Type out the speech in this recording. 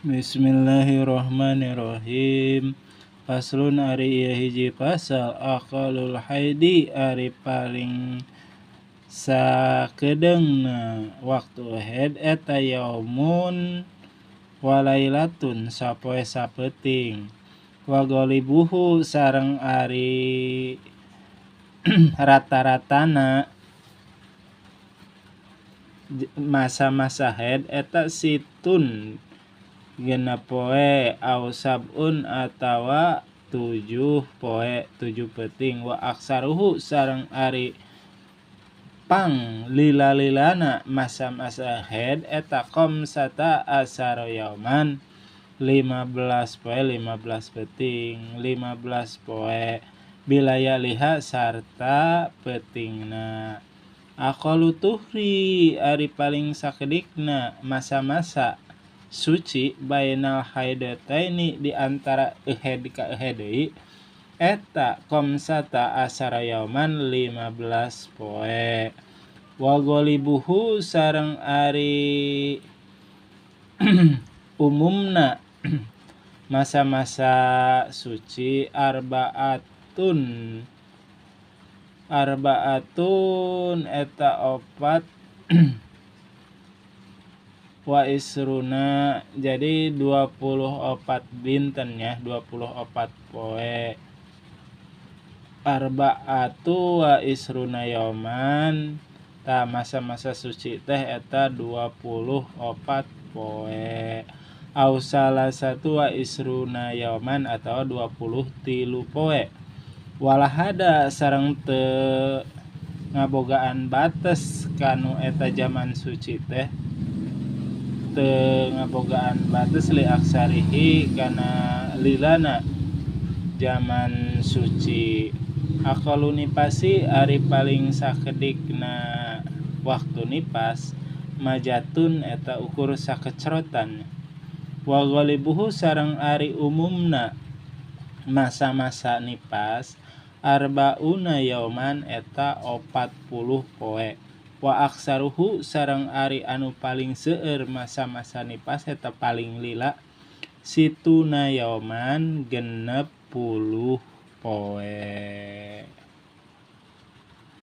Bismillahirrahmanirrahim. Faslun ari ieu hiji pasal aqallul haidi ari paling sakedeungna waktu haid eta yaumun walailatun sapoe sapeuting wa ghalibuhu sareng ari rata-ratana masa-masa haid eta situn 6 poe au sabun atawa 7 poe 7 peuting wa aksaruhu sareng ari pang lila-lilana masa-masa haid eta khamsata asara yauman 15 poe 15 peuting 15 poe bilayaliha sarta peutingna. Aqallu tuhri ari paling sakedikna masa-masa suci bainal haidataini di antara ehed ka ehed deui eta khamsata asara yauman 15 poe wa ghalibuhu sareng ari umumna masa-masa suci arbaatun eta 4 wa isruna jadi 24 dinten ya 24 poe arbaatu wa isruna yauman ta masa-masa suci teh eta 24 poe au salasatu wa isruna yauman atau 23 poe walahada sareng teu ngabogaan batas kanu eta zaman suci teh teu ngabogaan batas li aksarihi kana lilana zaman suci. Aqallu nifasi ari paling sakedikna waktu nifas majatun eta ukur sakecrotan wa ghalibuhu sareng ari umumna masa-masa nifas arbauna yauman eta 40 poe wa aksaruhu sareng ari anu paling seueur masa-masa nifas eta paling lila situna yauman 60 poe.